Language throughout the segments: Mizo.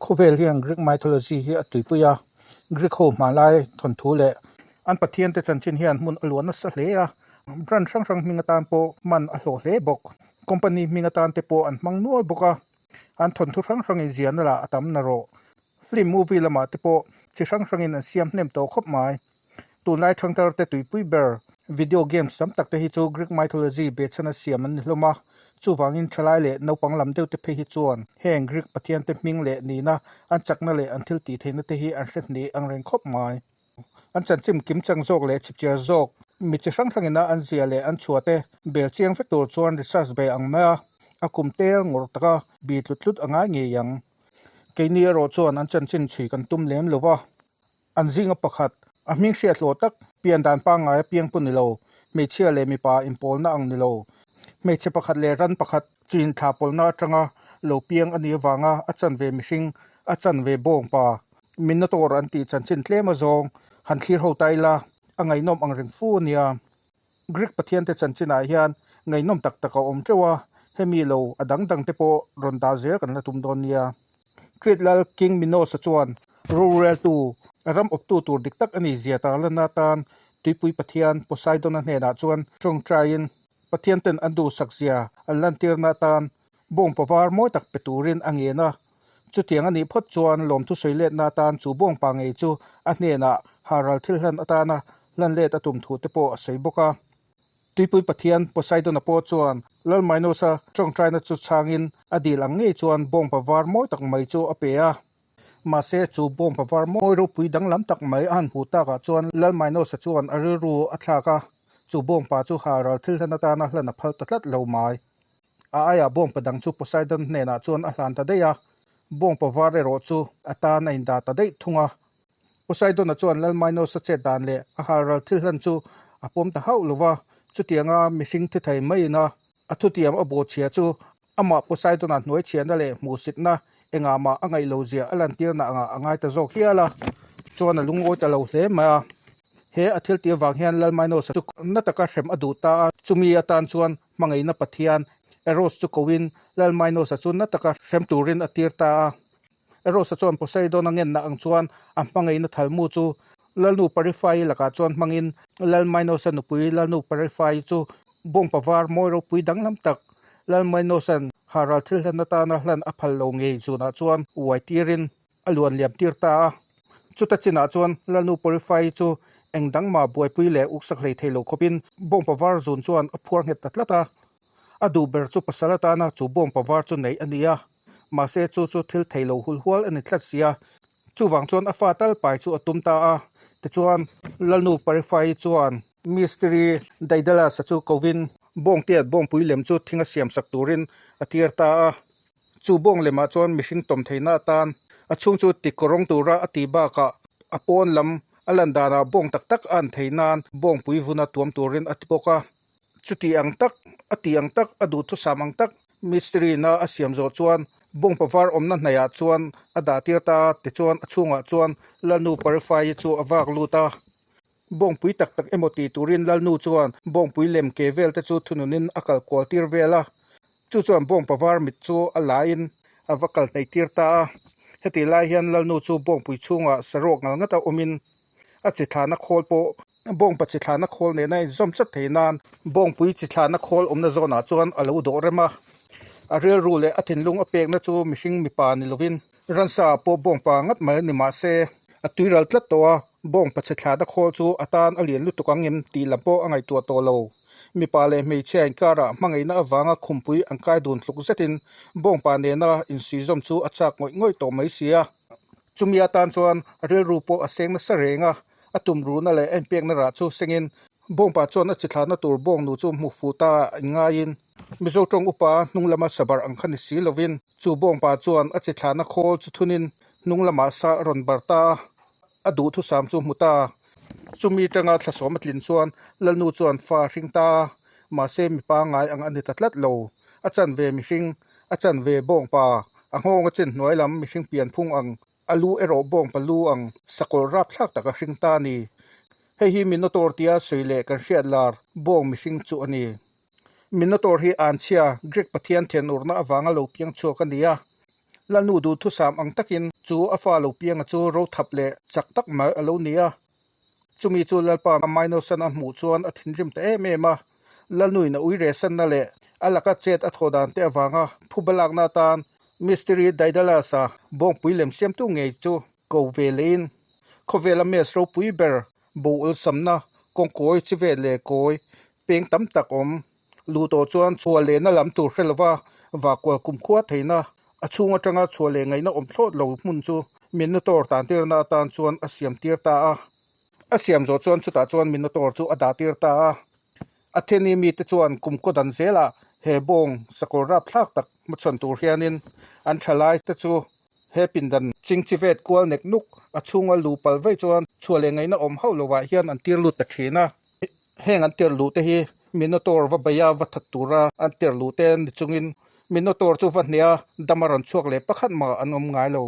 Khawvel hian Greek mythology hi a tuipui a, Greek ho hmanlai thawnthu leh an pathiante chanchin hian hmun a luah nasa hle a, brand hrang hrang hming atan pawh hman a hlawh hle bawk. Company hming atan te pawh an hmang nual bawk a, an thawnthu hrang hrangin ziahna lah a tam na rawh. Film movie lamah te pawh chi hrang hrangin an siam hnem tawh khawp mai. Tunlai thangthar te tuipui ber video games tam tak te hi chu Greek mythology behchhana siam an ni hlawm a, chuvangin thalai leh naupang lam deuh te phei hi chuan heng Greek pathian te hming leh nihna an chakna leh an thil tih theihna te hi an hre hnih ang reng khawp mai. An chanchin kim chang zawk leh chipchiar zawk mi chi hrang hrangina an zia leh an chhuah te bel chiang vek tur chuan research ve ang mai a, a kum tel ngawr taka bi tlut tlut a ngai ngei ang. Keini erawh chuan an chanchin chhui kan tum lem lo va. An zinga pakhat, a hming hriat hlawh tak, pian dan pangngai a piang pawh ni lo, hmeichhia leh mipa inpawlna ang ni lo, hmeichhe pakhat leh ran pakhat chin thla pawlna atanga lo piang a nih avanga a chanve mihring, a chanve bawngpa, Minotaur an tih chanchin tlem azawng han thlir ho ta ila, a ngaihnawm ang reng fu a nia. Greek pathiante chanchinah hian ngaihnawm tak tak a awm teuh a, hemi lo a dang dang te pawh rawn dah zel kan la tum dawn nia. Crete lal King Minos-a chuan roreltu, ram awptu tur dik tak a nih zia tarlanna atan tuipui pathian Poseidon-a hnenah chuan tawngtaiin pathianten an duhsak zia an lantirna atan bawngpa var mawi tak pe turin a ngen a. Chutiang a nih phawt chuan lawmthu sawi letna atan chu bawngpa ngei chu a hnenah haral thil hlan atana hlan let a tum thu te pawh a sawi bawk a. Tuipui pathian Poseidon-a pawh chuan Lal Minos-a tawngtaina chu chhangin a dil ang ngei chuan bawngpa var mawi tak mai chu a pe a. Mahse chu bawngpa var mawi ropui danglam tak mai a han hmuh takah chuan Lal Minos-a chuan a rilru a thlak a, chu bawngpa chu haral thil hlan atana hlan a phal ta tlat lo mai. A aiah bawngpa dang chu Poseidon hnenah chuan a hlan ta daih a, bawngpa var erawh chu a tan a indah ta daih thung a. Poseidon-a chuan Lal Minos-a chet dan leh a halral thil hlan chu a pawm ta hauh lo va, chutianga mihring thi thei maiin a a thutiam a bawhchhia chu amah Poseidon-a hnuaichhiahna leh hmuhsitna engah mah a ngaih lo zia a lantirna angah a ngai ta zawk hial a, chuan a lungawi ta lo hle mai a. He a thil tih avang hian Lal Minos-a chu na taka hrem a duh ta a, chumi atan chuan hmangaihna pathian Eros chu koin Lal Minos-a chu na taka hrem turin a tir ta a. Eros-a chuan Poseidon-a ngenna ang chuan a hmangaihna thalmu chu Lalnu Parifai-i lakah chuan hmangin Lal Minos-a nupui Lalnu Parifai-i chu bawngpa var mawi ropui danglam tak Lal Minos-a'n haral thil hlan atana hlan a phal lo ngei zunah chuan uai tirin a luan liam tir ta a. Chuta chinah chuan Lalnu Parifai-i chu eng dang mah buaipui leh uksak hlei thei lo khawpin bawngpa var zun chuan a phuar nghet ta tlat a. A duh ber chu pasal atana chu bawngpa var chu neih a ni a. Mahse chu chu thil thei lo hul hual a ni tlat sia. Chuvang chuan a fa tal pai chu a tum ta a. Tichuan Lalnu Parifai chuan Mistiri Daedalus-a chu kovin bawngtiat bawngpui lem chu thing a siam sak turin a tir ta a. Chu bawng lemah chuan mihring tawm theihna atan a chhung chu ti kawrawng tura a tih bakah a pawn lam a lan danah bawng tak tak a an theih nan bawngpui vuna tuam turin a ti bawk a. Chuti ang tak, a ti ang tak, a duhthusam ang tak mistiri na a siam zawh chuan bawngpa var awmna hnaihah chuan a dah tir ta a, tichuan a chhungah chuan Lalnu Parifai-i chu a vak lut a. Bawngpui tak tak emaw tih turin Lalnu chuan bawngpui lem ke vel te chu thununin a kal kual tir vel a, chu chuan bawngpa var mit chu a lain a va kal hnaih tir ta a. Hetih lai hian Lalnu chu bawngpui chhungah saruak ngal ngata awmin a chi thlahna khawl pawh Bawngpa chi thlahna khawl nena inzawm chat thei nan bawngpui chi thlahna khawl awmna zawnah chuan a lo dawh rem a. A rilru leh a thinlung a pekna chu mihring mipa ni lovin ransa ah pawh bawngpa ngat mai a ni mah se a tuiral tlat tawh a, bawngpa chi thlahna khawl chu a tan a lian lutuk ang em tih lam pawh a ngaihtuah tawh lo. Mipa leh hmeichhia inkarah hmangaihna avanga khumpui an kai dun tluk zetin bawngpa nena insuizawm chu a chak ngawih ngawih tawh mai si a. Chumi atan chuan a rilru pawh a seng nasa reng a. A tum ruhna leh a inpekna rah chu sengin bawngpa chuan a chi thlahna tur bawngnu chu hmu fuh ta inngaiin Mizo tawng upa hnung lama sabar ang kha ni si lovin chu bawngpa chuan a chi thlahna khawl chu thunin hnung lamah sa a rawn bar ta a, a duhthusam chu hmu ta. Chumi tanga thlasawm a tlin chuan Lalnu chuan fa a hring ta a, mahse mipa ngai ang a ni ta tlat lo. A chanve mihring, a chanve bawngpa, a nghawng a chin hnuai lam mihring pianphung ang A lu erawh bawng palu ang sakawlh rapthlak tak a hring ta a ni. Hei hi Minotaur tia sawi leh kan hriat lar bawng mihring chu a ni. Minotaur hi Anchhia, Greek pathian thianurna avanga lo piang chhuak a ni a. Lalnu duhthusam ang takin chu a fa lo pianga chu rothap leh chak tak mai a lo ni a. Chumi chu Lalpa Mainosan a hmuh chuan a thinrim ta em em a. Lalnuin a uire sanna leh a laka chet a thawh dan te avanga phuba lakna atan Mistiri Daedalus-a bawngpui lem siamtu ngei chu ko ve lehin khawvela mess ropui ber bo awlsamna kawngkawi chi vel leh kawi peng tam tak awm. Luh tawh chuan chhuah lehna lam tur hre lova vakual kumkhua theihna a chhung atanga chhuah leh ngaihna awm thlawt lo hmun chu Minotaur tantirna atan chuan a siam tir ta a. A siam zawh chuan chutah chuan Minotaur chu a dah tir ta a. Atheni mite chuan kumkaw dan zelah he bawng sakawr rapthlak tak hmachhawn tur hianin an thalai te chu he pindan chingchi vet kual nek nuk a chhunga luh palh vaih chuan chhuah leh ngaihna awm hauh lovah hian an tir lut ta thin a. Heng an tir luh te hi Minotaur va beih a va that tura an tir luh te ni chungin Minotaur chu va hneh a dam a rawn chhuak leh pakhat mah an awm ngai lo.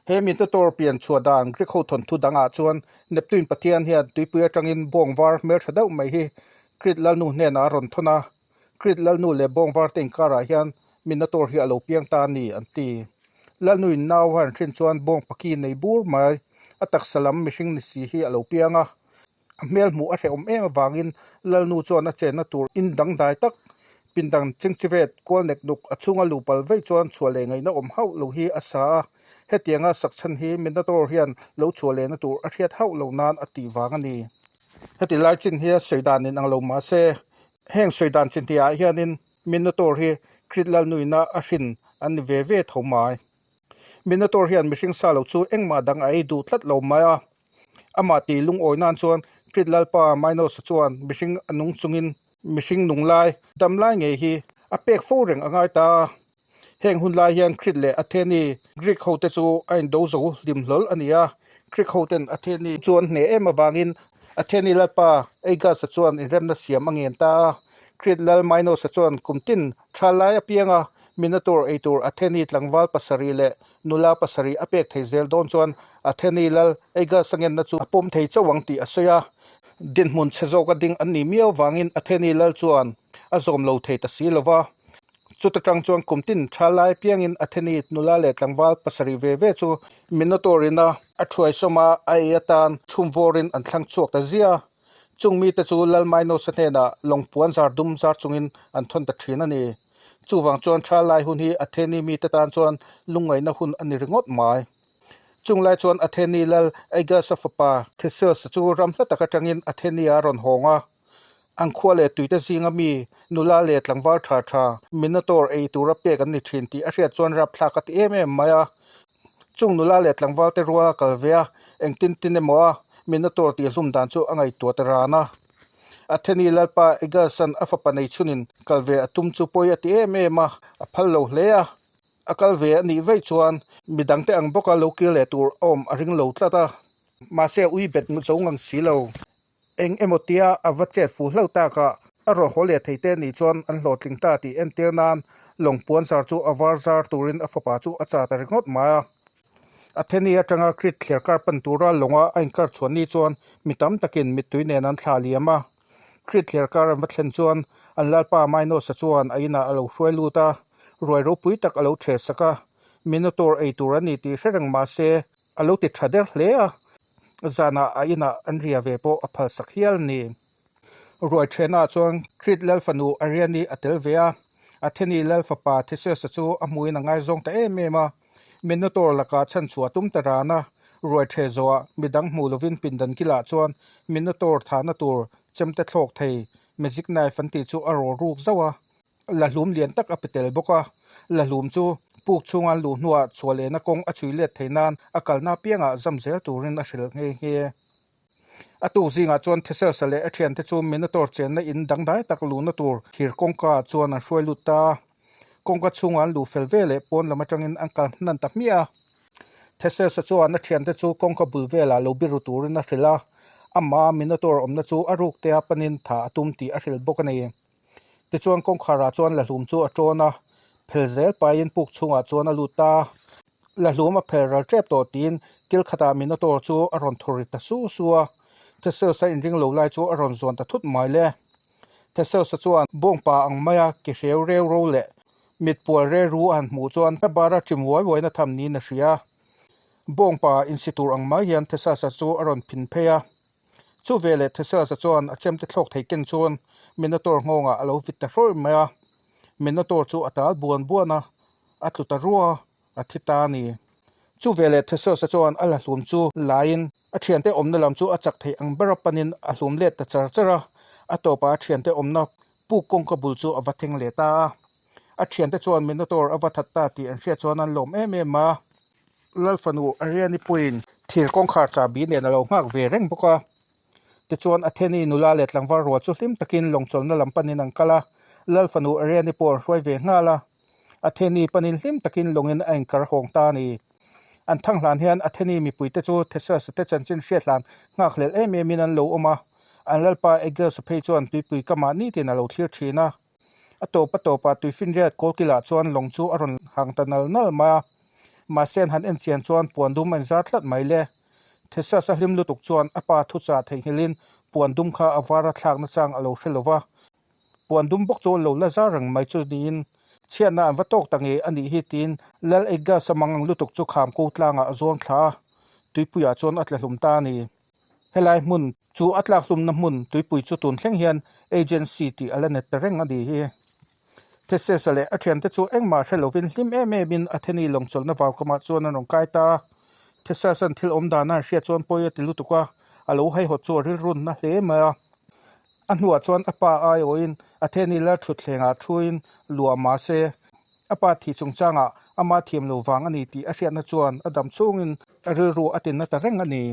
He Minotaur pian chhuah dan Greek ho thawnthu dangah chuan Neptune pathian hian tuipui atangin bawng var hmeltha deuh mai hi Crete lalnu hnenah a rawn thawn a, Crete lalnu leh bawng var te inkarah hian Minotaur hi a lo piang ta a ni an ti. Lalnuin nau a han hrin chuan bawng paki nei bur mai a taksa lam mihring ni si hi a lo piang a. A hmel hmuh a hrehawm em avangin Lalnu chuan a chenna tur in dangdai tak pindan chingchivet kual nek nuk a chhunga luh pal veih chuan chhuah leh ngaihna awm hauh lo hi a sa a. Hetianga sak chhan hi Minotaur hian lo chhuah lehna tur a hriat hauh lo nan a tih vang a ni. Heti lai chin hi a sawi dan in ang lo mah se, heng sawi dan chin hniah hianin Minotaur hi Crete Lalnuina a hrin an ni ve ve tho mai. Minotaur hian mihring sa lo chu engmah dang a ei duh tlat lo mai a. Amah tih lungawi nan chuan Crete Lalpa Minos-a chuan mihring a nung chungin mihring nung lai, dam lai ngei hi a pek fo reng a ngai ta a. Heng hun lai hian Crete leh Atheni Greek hote chu a indo zo hlim hlawl a ni a. Greek hoten Atheni chu an hneh em avangin Atheni Lalpa Aegas-a chuan inremna siam a ngen ta a. Crete Lal Minos-a chuan kum tin tha lai apianga Minotaur eitur Atheni tlangval pasarih leh Nula pasarih a pek thei zel dawn chuan Atheni lal Aegas a ngenna chu a pawm thei chauh ang tih a sawi a. Dinhmun chhe zawka ding an nih miau vangin Atheni lal chuan a zawm lo thei ta si lo va. Chuta tang chuan kum tin tha lai piangin Atheni nula leh tlangval pasarih ve ve chu Minotaur ina a thuaisawm a, a ei atan chhum vawrin an thlang chhuak ta zia. Chung mite chu Lal Minos-a hnenah lawng puan zar dum zar chungin an thawn ta thin a ni. Chuvang chuan tha lai hun hi Atheni mite tan chuan lungngaihna hun a ni ringawt mai. Chung lai chuan Atheni lal Aegeus-a fapa Theseus-a chu ram hla tak atangin Atheni-a a rawn hawng a. An khua leh tuite zinga mi nula leh tlangval tha tha Minotaur ei tura pek an ni thin tih a hriat chuan rapthlak a ti em em mai a. Chung nula leh tlangval te rual a kal ve a, engtin tin emaw a Minotaur tih hlum dan chu a ngaihtuah ta ran a. Atheni lalpa Aegeus-a'n a fapa nei chhunin kal ve a tum chu pawi a ti em em a, a phal lo hle a. A kal ve a nih vaih chuan midangte ang bawka lo kir leh tur a awm a ring lo tlat a. Mahse ui bet zo ngang si lo. Eng emaw tia a va chet fuh hlauh takah a rawn haw leh thei te nih chuan an hlawhtling ta tih entir nan lawng puan zar chu a var zar turin a fapa chu a cha ta ringawt mai a. Atheni atanga Crete thliar kar pan tura lawnga a inkar chhuan ni chuan mi tam takin mittui nen an thlah liam a. Crete thliar kar an va thlen chuan an lalpa Minos-a chuan a inah a lo hruai lut a, ruai ropui tak a lo ṭhe sak a. Minotaur ei tur a ni tih hre reng mah se a lo ti ṭha der hle a. Zanah a inah an ria ve pawh a phalsak hial a ni. Ruai ṭhenah chuan Crete lal fanu Ariane a tel ve a, Atheni lal fapa Theseus-a chu a hmuin a ngaizawng ta em em a. Minotaur lakah chhanchhuah a tum ta ran a, ruai ṭhe zawhah midang hmuh lovin pindan kilah chuan Minotaur thahna tur chemte thlawk thei magic knife an tih chu a rawl ruk zauh a. Lahlum lian tak a pe tel bawk a, lahlum chu puk chhunga an luh hnuah chhuah lehna kawng a chhui let theih nan a kalna apiangah zam zel turin a hrilh nghe nghe. A tuk zingah chuan Theseus-a leh a thiante chu Minotaur chenna in dangdai tak luhna tur thir kawngka chuan an hruai lut ta a. Kawngka chhungah an luh fel ve leh pawn lam atangin an kal hnan ta hmiah a. Theseus-a chuan a thiante chu kawngka bul velah lo biru turin a hrilh a, amah Minotaur awmna chu a ruk tea panin tha a tum tih a hrilh bawk a ni. Tichuan kawngkharah chuan lahlum chu a tawn a, phel zel pahin puk chhungah chuan a lut ta. Lahlum a phel ral tep tawh tiin kil khatah Minotaur chu a rawn thaw ri ta su su a, Theseus-a inring lo lai chu a rawn zuan ta thut mai le. Theseus-a chuan bawngpa ang maia ke hreu reu ro leh. Mitpual reru a han hmuh chuan thlabara ṭim uai uaina tham niin a hria. Bawngpa insi tur ang mai hian Theseus-a chu a rawn phin phei a. Chu veleh Theseus-a chuan a chemte thlawk thei ken chuan Minotaur nghawngah a lo vit ta hrawih mai a. Minotaur chu a tal buan buan a, a tlu ta rua a, a thi ta a ni. Chu veleh Theseus-a chuan a la hlum chu laiin a thiante awmna lam chu a chak theih ang bera panin a hlum let ta char char a, a tawpah a thiante awmna puk kawngka bul chu a va thleng leh ta a. A thiante chuan Minotaur a va that ta tih an hriat chuan an lawm em em a. Lalfanu Ariani puiin thir kawngkhar chahbi nen a lo nghak ve reng bawk a. Tichuan Atheni nula leh tlangval rual chu hlim takin lawngchawlhna lam panin an kal a, Lalfanu Ariani pawh an hruai ve nghal a. Atheni panin hlim takin lawngin a inkar hawng ta a ni. An thang hlan hian Atheni mipuite chu Theseus-a te chanchin hriat hlan nghakhlelh em emin an lo awm a. An lalpa Aegeus-a phei chuan tuipui kamah nitin a lo thlir thin a. A tawp a tawpah tuifinriat kawlkilah chuan lawng chu a rawn hang ta nal nal mai a. Mahse an han en chian chuan puan dum a inzar tlat mai le. Theseus-a hlim lutuk chuan a pa thuchah theihnghilhin puan dum kha a var a thlakna chang a lo hre lo va. Puan dum bawk chu lo la zar reng mai chu niin chhiatna an va tawk ta nge a nih hi tiin Lal Aegeus-a mang ang lutuk chu kham ko tlangah a zawn thla a, tuipuiah chuan a tla hlum ta a ni. Helai hmun chu a tlak hlumna hmun tuipui chu tun thleng hian agency tih a la net ta reng a ni hi. Theseus-a leh a thiante chu engmah hre lovin hlim em emin Atheni lawngchawlhna vaukamah chuan an rawn kai ta a. Theseus-a'n thil awm dana an hriat chuan pawi a ti lutuk a, a lo haihawt chu a rilrunna hle mai a. A hnuah chuan a pa aiawhin Atheni lal thutthlengah thuin luah mah se, a pa thih chungchangah ama thiam lo vang a ni tih a hriatna chuan a dam chhungin a rilru a tinna ta reng a ni.